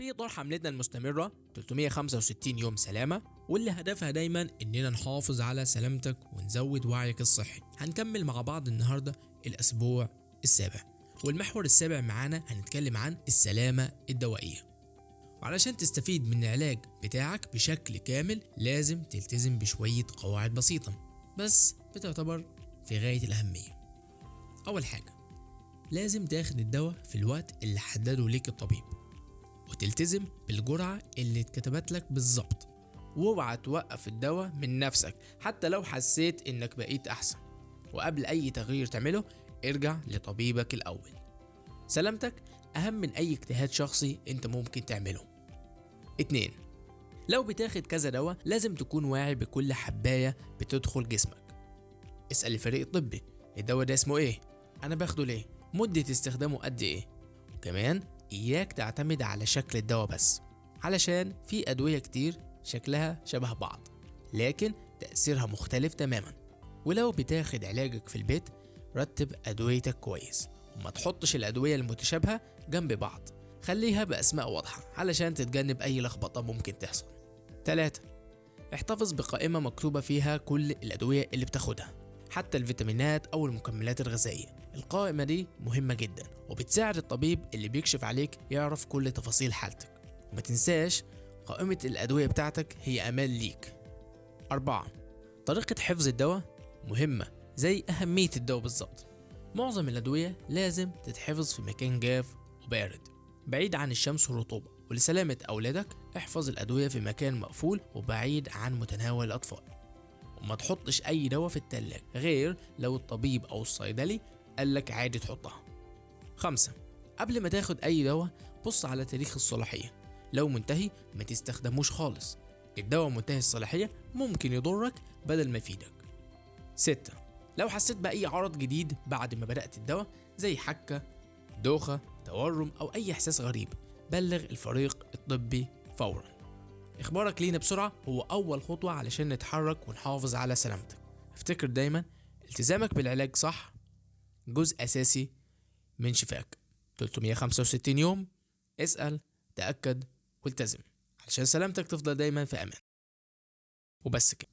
وفي إطار حملتنا المستمرة 365 يوم سلامة، واللي هدفها دايما إننا نحافظ على سلامتك ونزود وعيك الصحي، هنكمل مع بعض النهاردة الأسبوع السابع. والمحور السابع معانا هنتكلم عن السلامة الدوائية. وعلشان تستفيد من العلاج بتاعك بشكل كامل لازم تلتزم بشوية قواعد بسيطة بس بتعتبر في غاية الأهمية. أول حاجة، لازم تاخد الدواء في الوقت اللي حدده ليك الطبيب، وتلتزم بالجرعة اللي اتكتبت لك بالظبط، واوعى توقف الدواء من نفسك حتى لو حسيت انك بقيت احسن. وقبل اي تغيير تعمله ارجع لطبيبك الاول. سلامتك اهم من اي اجتهاد شخصي انت ممكن تعمله. 2، لو بتاخد كذا دواء لازم تكون واعي بكل حباية بتدخل جسمك. اسأل الفريق الطبي الدواء ده اسمه ايه، انا باخده ليه، مدة استخدامه قد ايه. وكمان اياك تعتمد على شكل الدواء بس، علشان في ادوية كتير شكلها شبه بعض لكن تأثيرها مختلف تماما. ولو بتاخد علاجك في البيت رتب ادويتك كويس، وما تحطش الادوية المتشابهة جنب بعض، خليها بأسماء واضحة علشان تتجنب أي لخبطة ممكن تحصل. 3، احتفظ بقائمة مكتوبة فيها كل الأدوية اللي بتاخدها، حتى الفيتامينات أو المكملات الغذائية. القائمة دي مهمة جدا وبتساعد الطبيب اللي بيكشف عليك يعرف كل تفاصيل حالتك. وما تنساش قائمة الأدوية بتاعتك هي أمان ليك. 4، طريقة حفظ الدواء مهمة زي أهمية الدواء بالظبط. معظم الأدوية لازم تتحفظ في مكان جاف وبارد بعيد عن الشمس والرطوبة. ولسلامة أولادك احفظ الأدوية في مكان مقفول وبعيد عن متناول الأطفال. وما تحطش أي دواء في التلاجة غير لو الطبيب أو الصيدلي قالك عادي تحطها. 5، قبل ما تاخد أي دواء بص على تاريخ الصلاحية، لو منتهي ما تستخدموش خالص. الدواء منتهي الصلاحية ممكن يضرك بدل ما يفيدك. 6، لو حسيت بأي عرض جديد بعد ما بدأت الدواء زي حكة، دوخة، تورم أو أي إحساس غريب، بلغ الفريق الطبي فورا. إخبارك لينا بسرعة هو أول خطوة علشان نتحرك ونحافظ على سلامتك. افتكر دايما التزامك بالعلاج صح جزء أساسي من شفاك. 365 يوم، اسأل، تأكد، والتزم علشان سلامتك تفضل دايما في أمان. وبس كده.